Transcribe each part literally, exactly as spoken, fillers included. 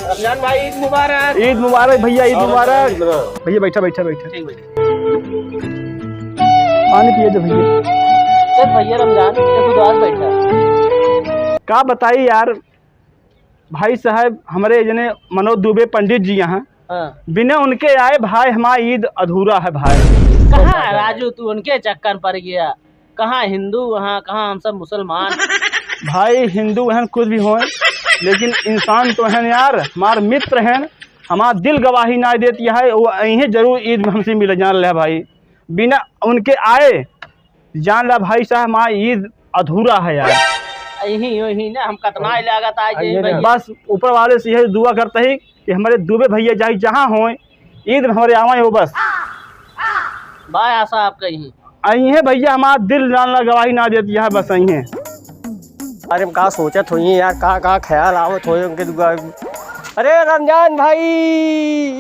रमजान भाई, ईद मुबारक। ईद मुबारक भैया, ईद मुबारक। भैया बैठा, बैठा, बैठा। ठीक भैया। पानी पिए दे भैया। चल भैया रमजान, ये खुद आज बैठा। का बताई यार, भाई साहब, हमरे जने मनोज दुबे पंडित जी यहाँ, हाँ। बिना उनके आए भाई हमार ईद अधूरा है भाई। कहाँ है राजू, तू उनके चक्कर पड़ गया? कहाँ हिंदू वहाँ, कहाँ हम सब मुसलमान? भाई हिंदू वहन कुछ भी होए, लेकिन इंसान तो हन यार, हमार मित्र हन, हमार दिल गवाही ना देती है, वो अइहें जरूर ईद में हमसे मिले, जान ले भाई। बिना उनके आए जान ला भाई साहब, हमार ईद अधूरा है यार। यही, यही ना, हम कतना ही लागत आज यही भैया। बस ऊपर वाले से यही दुआ करते ही कि हमारे दुबे भैया जाए जहाँ होए, ईद में हमारे आवे हो बस। भाई आशा आपका यही। अइहें भैया, हमार दिल जान ला गवाही ना देती है, बस अइहें। अरे हम का सोचत होइहें यार, का, का ख्याल आवत होए उनके दुआ। अरे रमजान भाई,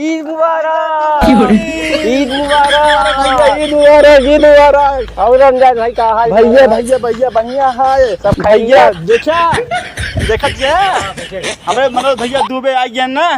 ईद मुबारक। ईद मुबारक। भैया, ईद मुबारक, ईद मुबारक। और रमजान भाई, का हाल भैया, चाल? भैया, भैया, बढ़िया है। सब भैया, खैरियत? देखा, देखत जे, हमरे मनोज भैया दुबे आ गए ना,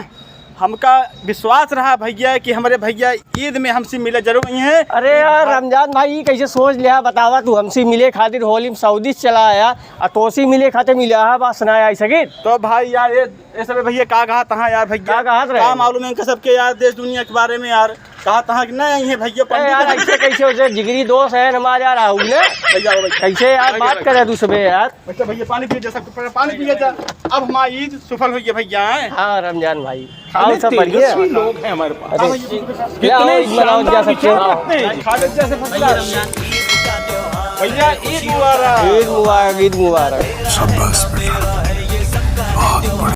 हमका विश्वास रहा भैया कि हमरे भैया ईद में हमसे मिले जरूर ही हैं। अरे यार रमजान भाई, ई कैसे सोच लिया बतावा तू, हमसे मिले खातिर होली में सऊदी से चला आया, आ तोसी मिले खातिर मिला है, बस ना आई सकित। तो भाई यार, ये, ये सब भैया का कहा तहाँ यार भैया? का कहा रहे? का मालूम है इनका सबके यार, देश दुनिया के बारे में यार, कहा तहाँ कि नहीं आई है भैया ए पंडित यार, हैं। ऐसे कैसे उसे जिगरी दोस्त है हमारे यार, राहुल ने। भैया, आओ भैया। कैसे यार आइए, बात आइए। करे दूसरे यार? अच्छा भैया, पानी पिए जा, सबको पहले पानी पिए जा। अब हमारी ईद सफल हुई है भैया, हैं? हाँ रमजान भाई, कितने आओ सब बढ़िया। तेजस्वी लोग हैं हमारे पास। अरे, हाँ भैया, कितने आओ, ईद मनाओ जा शानदार सकते हो। विचार रखते हैं। खालिद जैसे फंसता है। भैया, ईद मुबारक। ईद मुबारक, ईद मुबारक। शाबाश बेटा।